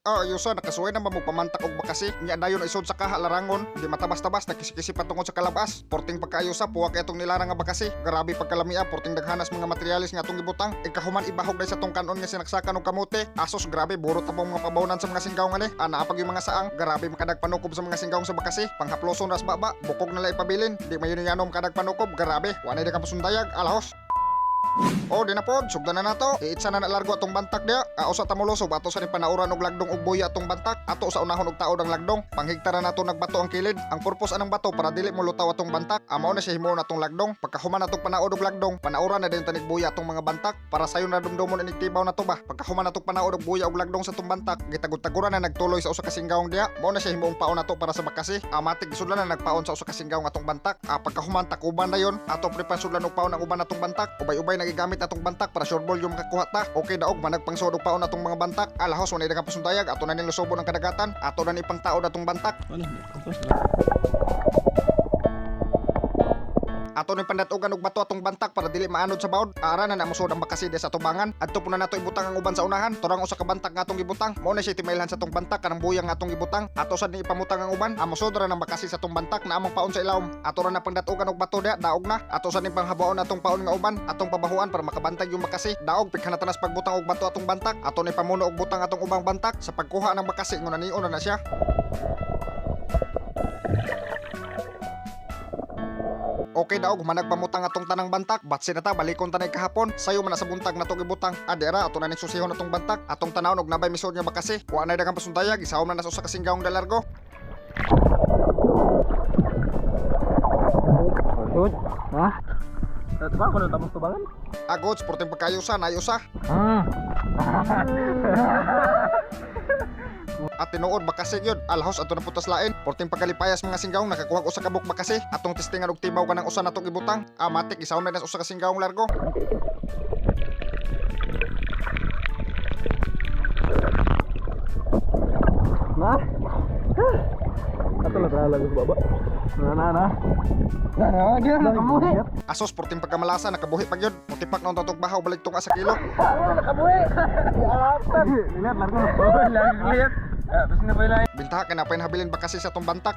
Ayusa nakasuway na pamantak og bakasi. Nya dayon isod sa kaha larangon, di matabas-tabas nakisi-kisi patungod sa kalabas. Porting pagkaayusa puwak kay atong nilarang nga bakasi. Grabe pagkalamia porting daghanas mga materialis nga atong gibutang. Ikahuman ibahog day sa tong kanon nga sinaksakan og kamote. Asos grabe burot na pong mga pabawnan sa mga singgaw nga ni. Ana pag yung mga saang, grabe makadagpanukob sa mga singgaw sa bakasi. Panghaploson ras baba, bukog na ipabilin. Di mayon yanom kadagpanukob, grabe. Wa na di ka pasundayag, alahos. O di na pod, sugdan na nato. Iitsa na na largo atong bantak diya. Usa ta molusob ato sa ni panauran og lagdong og buya atong bantak. Ato sa unahon og taod ang lagdong. Panghigtara nato nagbato ang kilid. Ang purpose anang bato para dili mo lutaw atong bantak. Amo na siya himuon atong lagdong. Pagkahuman atong panaod og lagdong, panauran na dayon tanig buya atong mga bantak para sayon na dumdumon inig tibaw na to ba. Pagkahuman atong panaod og buya og lagdong sa atong bantak, gitagud-taguran na nagtuloy sa usa ka singgawng diya. Mao na siya himuong paon nato para sa bakasi. Amatik gisudlan na nagpaon sa usa ka singgawng atong bantak. Pagkahuman takuban na yon, ato pre pansudlan og paon ang uban atong bantak. Ubay-ubay nagigamit atong bantak para sure ball yung makakuha ta. Okay daog managpangsod og paon atong mga bantak. Alahos wala daghang pasundayag ato na ning lusobon ang kadagatan. Ato na ni pangtaod atong bantak. Ato ni pandatugan og bato atong bantak para dili maanod sa bawd. Aara na namusod ang bakasi sa tubangan. Adto po na nato ibutang ang uban sa unahan. Turang usa ka bantak nga atong gibutang. Mao na siya timailhan sa atong bantak kanang buyang nga atong gibutang. Ato sad ni ipamutang ang uban. Amusod ra ng bakasi sa atong bantak na among paon sa ilawom. Ato ra na pangdatugan og bato diha, daog na. Ato sad ni panghabaon atong paon nga uban. Atong pabahuan para makabantag yung bakasi. Daog pikhanatanas pagbutang og bato atong bantak. Ato ni pamuno og butang atong ubang bantak sa pagkuha ng bakasi nguna nion na na siya. Okay daog managpamutang atong tanang bantak. Batsi na ta balikon tanay kahapon. Sayo man na sa buntag na tong ibutang. Adera ato na ning susihon atong bantak. Atong tanawon og nabay misod nga bakasi. Wa nay daghang pasundayag isawom na na sa usa ka singgawng dalargo. Good. Ha? Ba ko na tamang tubangan? Agod sporting pagkayusa nayusa. At tinuod bakasi gyud. Alahos ato na putas lain. Porting pagkalipayas mga singgawng nakakuha og usa ka buk bakasi. Atong testingan og tibaw kanang usa natong ibutang. Amatik isawom na na sa usa ka singgawng largo. Na? Ato lang lago sa baba. Na na na. Na na, di na nakabuhi. Asos porting pagkamalasa nakabuhi pa gyud. Mutipak na unta bahaw balik tunga sa kilo. Nakabuhi. Yaatan. Lihat largo. Oh, lihat. Tapos na pala. Bintaha kay napay habilin bakasi sa atong bantak.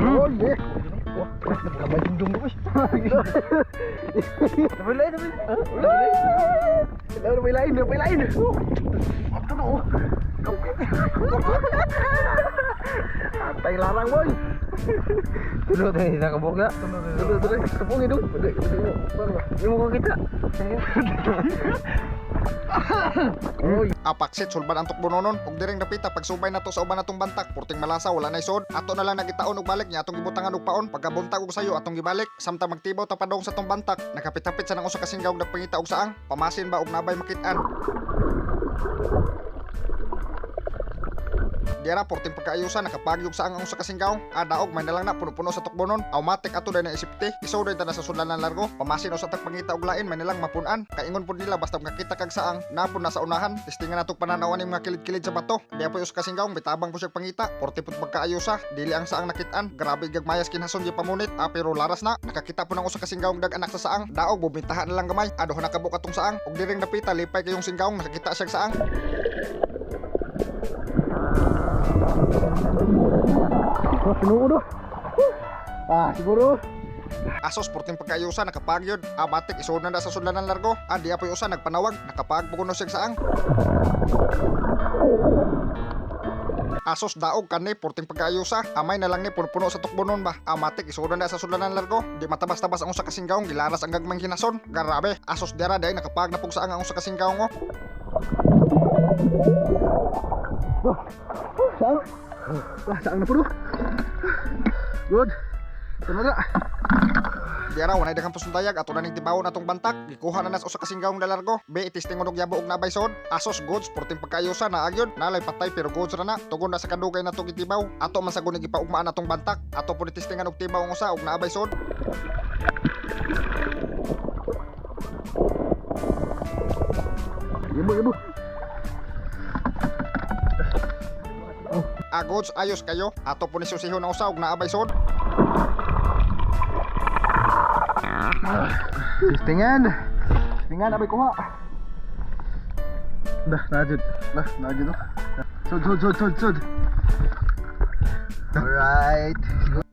Oh, yeah. Wah, nagkabay yung dong ko. Napay lain, napay. Napay lain, napay lain. Ato na oh. Atay larang boy. Tulo tayo sa kabog na. Tulo tulo. Kapong idong. Hindi mo ko kita. Oy. Apaksit sulban ang tukbononon ug diring dapita pagsubay nato sa uban natong bantak porting malasa wala nay sod ato na lang nagitaon og balik nya atong gibutangan og paon pagkabuntag og sayo atong gibalik samtang magtibaw ta padong sa tong bantak nakapit-hapit sa nang usa ka singgaw nagpangita og saang pamasin ba og nabay makit-an. Diara porting pagkaayusan nakapagyog sa ang usa ka singgaw. Adaog may nalang na puno-puno sa tukbonon. Automatic ato day na isipti. Isaw day ta na sa sudlan largo. Pamasin usa tag pangita og lain may nalang mapun-an. Kaingon pud nila basta makakita kag saang napon na sa unahan. Testingan natong pananaw aning mga kilid-kilid sa bato. Diya po usa ka singgaw mitabang po siya pangita. Porte pud pagkaayusa dili ang saang nakit-an. Grabe gagmayas kinhason gi pamunit. Pero laras na nakakita po ng usa ka singgaw dag anak sa saang. Daog bubintahan na lang gamay. Aduh nakabuk atong saang. Ug diring dapita lipay kayong singgaw nakakita siyang saang. Oh, tinuod oh. Ah, siguro. Asos porting pagkaayusa nakapagyod. Abatik isod na na sa sudlanan largo. Adi apoy usa nagpanawag nakapagbukuno siyang saang. Asos daog kani porting pagkaayusa. Amay na lang ni puno-puno sa tukbonon ba. Amatik isod na na sa sudlanan largo. Di matabas-tabas ang usa ka singgawng gilaras ang gagmang hinason. Grabe. Asos diara dai nakapag na pug saang ang usa ka singgawng oh. Saan? Ah, saan na puro? Good. Tama na. Diara walay daghang pasundayag ato na ning tibawon atong bantak. Gikuha na nas usa ka singgawng dalargo. Be itisting og yabo og nabay sod. Asos goods porting pagkaayusa na agyod. Nalay patay pero goods ra na. Tugon na sa kadugay nato gitibaw. Ato man sa guni gipaugmaan atong bantak. Ato po ni testingan og tibaw ang usa og naabay sod. Ibo, ibo. Goods ayos kayo. Ato po ni susihon ang usa og naabay sod. Testingan. Testingan, abay kuha. Dah, najud. Dah, najud. Sud, sud, sud, sud, sud. Alright.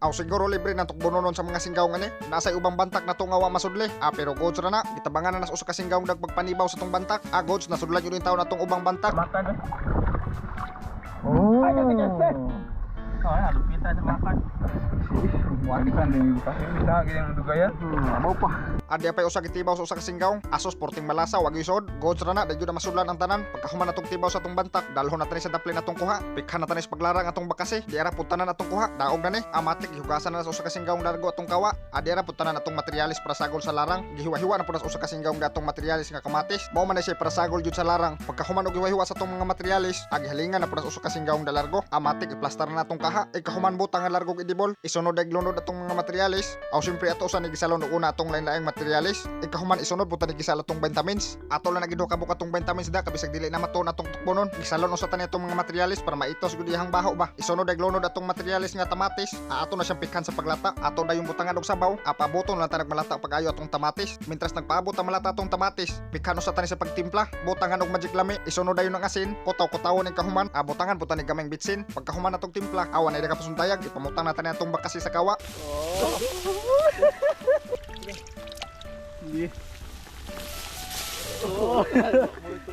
Aw siguro libre na tukbononon sa mga singgaw ngani. Nasa ubang bantak na tungawa masudli. Ah, pero goods ra na. Gitabangan na nas usa ka singgaw nagpagpanibaw sa tong bantak. Ah, goods nasudlan yun yung taon na tong ubang bantak. Oh. Oh, ya, lupitan sa makan. Wani kan din ka. Bisa gini dugayan. Mau pa. Adi apay usa gitibaw sa usa ka singgaw. Asos porting malasa wag isod. Goods ra na dayud na masudlan ang tanan. Pagkahuman natong tibaw sa tong bantak, dalhon na tani sa daplin atong kuha. Pikhan na tani sa paglarang atong bakasi. Di ara pud tanan atong kuha. Daog na ni. Amatik gihugasan na sa usa ka singgaw largo atong kawa. Adi ara pud tanan atong materyales para sagol sa larang. Gihiwa-hiwa na pud sa usa ka singgaw atong materyales nga kamatis. Mao man na siya para sagol jud sa larang. Pagkahuman og hiwa-hiwa sa atong mga materyales, agihalingan na pud sa usa ka singgaw largo. Amatik iplastar na atong kaha. Ikahuman butang ang largo og idibol. Isunod ay glunod atong mga materyales. Aw siyempre ato sa nigisalon og una atong lain-laing materyales. Ikahuman isunod pud ta nigisal atong vitamins. Ato lang nagiduha ka buka atong vitamins da kabisag dili na matuon atong tukbonon. Gisalon usa tani atong mga materyales para maitos gud iyang baho ba. Isunod ay glunod atong materyales nga tamatis. Ato na siyang pikhan sa paglata. Ato na yung butangan og sabaw. Apaboton lang ta nagmalata pag-ayo atong tamatis. Mintras nagpaabot ang malata atong tamatis, pikhan usa tani sa pagtimpla. Butangan og magic lami. Isunod dayon ang asin. Kutaw-kutawon ning kahuman. Abutangan pud ta ni gamay bitsin. Pagkahuman atong timpla, awan ay nagapasuntayag. Ipamutang na tani atong bakasi sa kawa.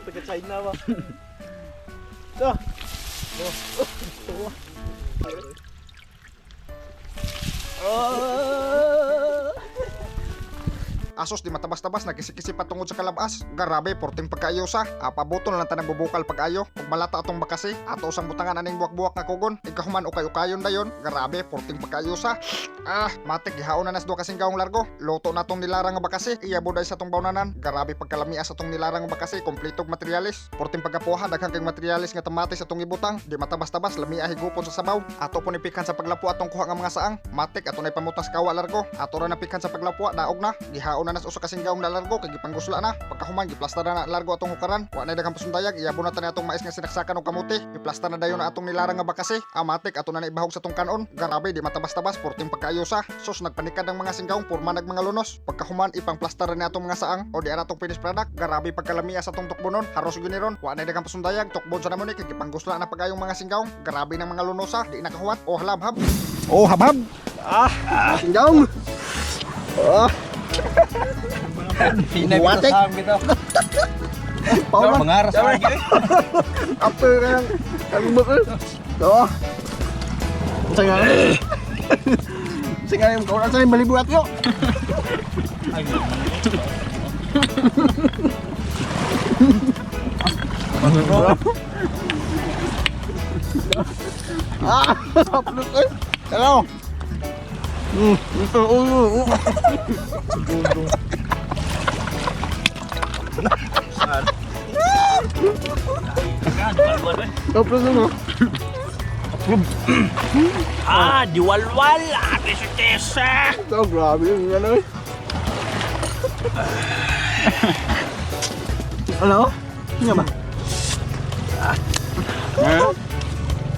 Taga China ba? Asos di matabas-tabas nagkisi-kisi patungod sa kalabas. Garabe porting pagkaayo sa. Apaboto na lang tanang bubukal pag-ayo. Ug malata atong bakasi, ato usang butangan aning buwak-buwak nga kugon. Ikahuman ukay-ukayon dayon. Garabe porting pagkaayo sa. Ah, matik gihaon na nas duha ka singgawng largo. Luto na tong nilarang nga bakasi. Iyabo day sa tong bawnanan. Garabe pagkalamia sa tong nilarang nga bakasi, kompletog materyales. Porting pagkapuha daghang kay materyales nga tamatis atong ibutang. Di matabas-tabas lamia higupon sa sabaw. Ato po ni pikhan sa paglapo atong kuha nga mga saang. Matik ato nay pamutas kawa largo. Ato ra na pikhan sa paglapo daog na. Gihaon na nas usa ka singgawng na largo kay gipangusla na. Pagkahuman giplastar na na largo atong hukaran. Wa nay daghang pasundayag iyabo na tani atong mais nga sinaksakan og kamote. Iplastar na dayon na atong nilarang nga bakasi. Amatik ato na naibahog sa tong kanon. Garabe di matabas-tabas porting pagkaayo sa. Sus nagpanikad ang mga singgawng porma nag mga lunos. Pagkahuman ipangplastar na ni atong mga saang o di ara atong finished product. Garabe pagkalamia sa atong tukbonon. Haros gyud ni ron. Wa nay daghang pasundayag tukbon sa namon ni kay gipangusla na pagayong mga singgawng. Garabe ng mga lunosa di nakahuwat o halabhab. Oh, habhab. Ah, singgaw. Ah. Buwatik. Paula. Mangaras lagi. Apa kan? Ang bakal. Oh. Sa nga. Sa nga yung kawan sa balibuat yo. Ah, haplos eh. Hello. Haplos ano? Ah, diwalwal. Ate si Tessa. Oh, grabe yung ano eh. Ano? Ano ba?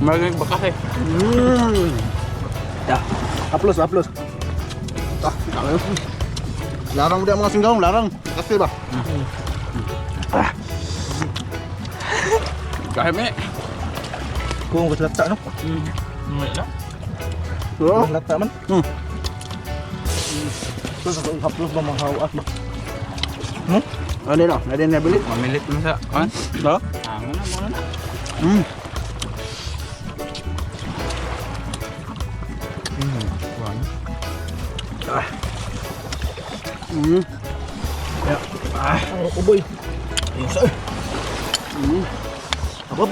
Magaling bakas eh. Mm. Aplos, aplos. Ah, kaya. Larang udah mga singgaw, larang. Kasi ba? Kami. Kung gusto lata no? May lang. Oo. Lata man. Hmm. Terus ako haplos ba mga hawas ba? Ano na? Ano na bili? Mamilit mo sa kan? Ha? Ah, muna muna na. Hmm. Hmm. Ang uboy. Ayun sa. Hmm. Abab.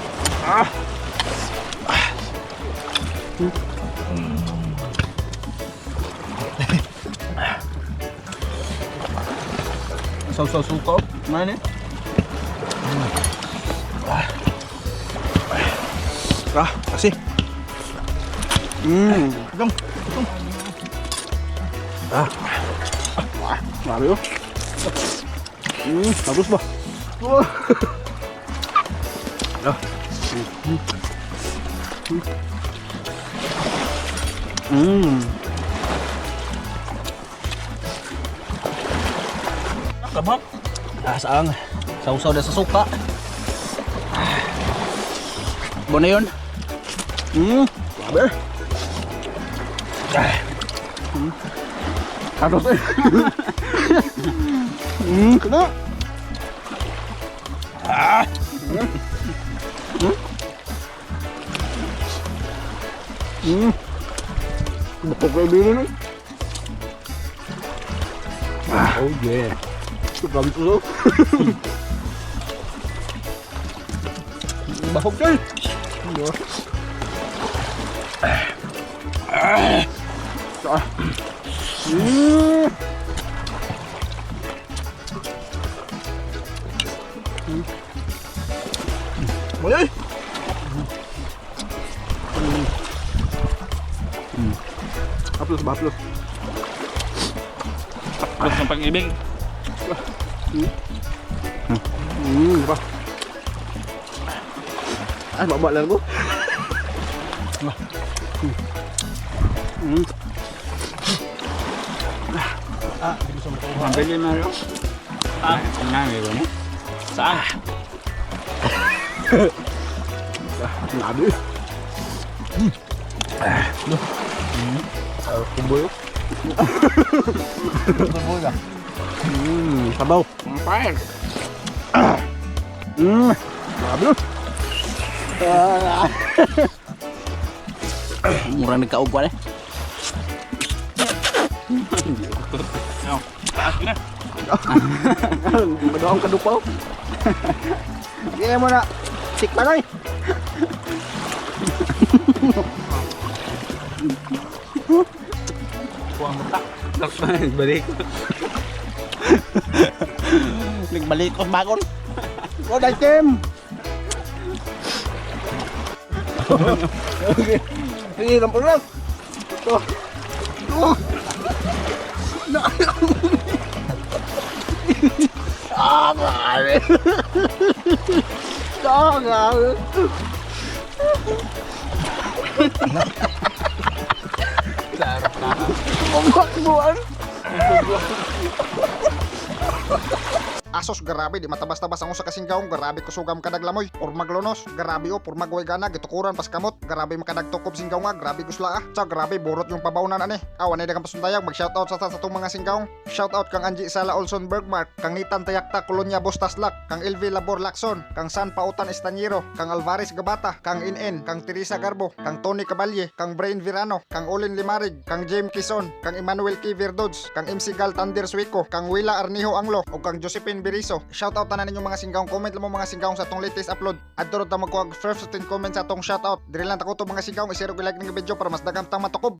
Saw-saw suka. Mana? Ah, kasi. Hmm. Dong. Ah. Grabe oh. Tapos ba? Oh. Ah. Kabak. Ah, saang. Sausaw na sa suka. Takbo na yun. Grabe. Atos eh. Kana. Ah. Bukog kayo bilo nun. Oh yeah. Grabe to. Bahog kayo. Boleh. Haplos ba haplos? Tapos ng pag-ibig. Ba. Ay, baba lang ko. Mabili na yun. Ah, nga, meron mo. Saan? Grabe. Kumboy. Sabaw. Ang fire. Grabe. Murang nagkaugwa eh. Taas na. Magaong kadupaw. Hindi mo na. Tikman oy. Balik. Nagbalik ko bagon. Good item. Okay. Sige, lampon lang. Ito. Ito. Na. Ah, grabe. Ah, grabe. Buwan. Asos grabe di matabas-tabas ang usa ka singgawong, grabe kusugam kadaglamoy or maglunos, grabe o por magway gana gitukuran pas kamot, grabe makadagtukob singgaw nga, grabe gusla ah. Tsa grabe burot yung pabawnan ani. Awan ay daghang pasundayag, mag shoutout sa atong mga singgawong. Shoutout kang Angie Sala Olson Bergmark, kang Nitan Tayakta Colonia Bostaslak, kang LV Labor Lacson, kang San Pautan Estanyero, kang Alvarez Gabata, kang Inen, kang Teresa Garbo, kang Tony Cabalye, kang Brain Virano, kang Olin Limarig, kang James Quezon, kang Emmanuel K. Verdods, kang MC Gal Tander Suico, kang Willa Arnijo Anglo, o kang Josephine Beriso. Shoutout tanan ninyong mga singgawong, comment lang mo mga singgawong sa atong latest upload. Adto ta magkuha first 15 comments sa atong shoutout. Diri lang ta kutob mga singgawong, i-share ug i-like ning video para mas daghang tang matukob.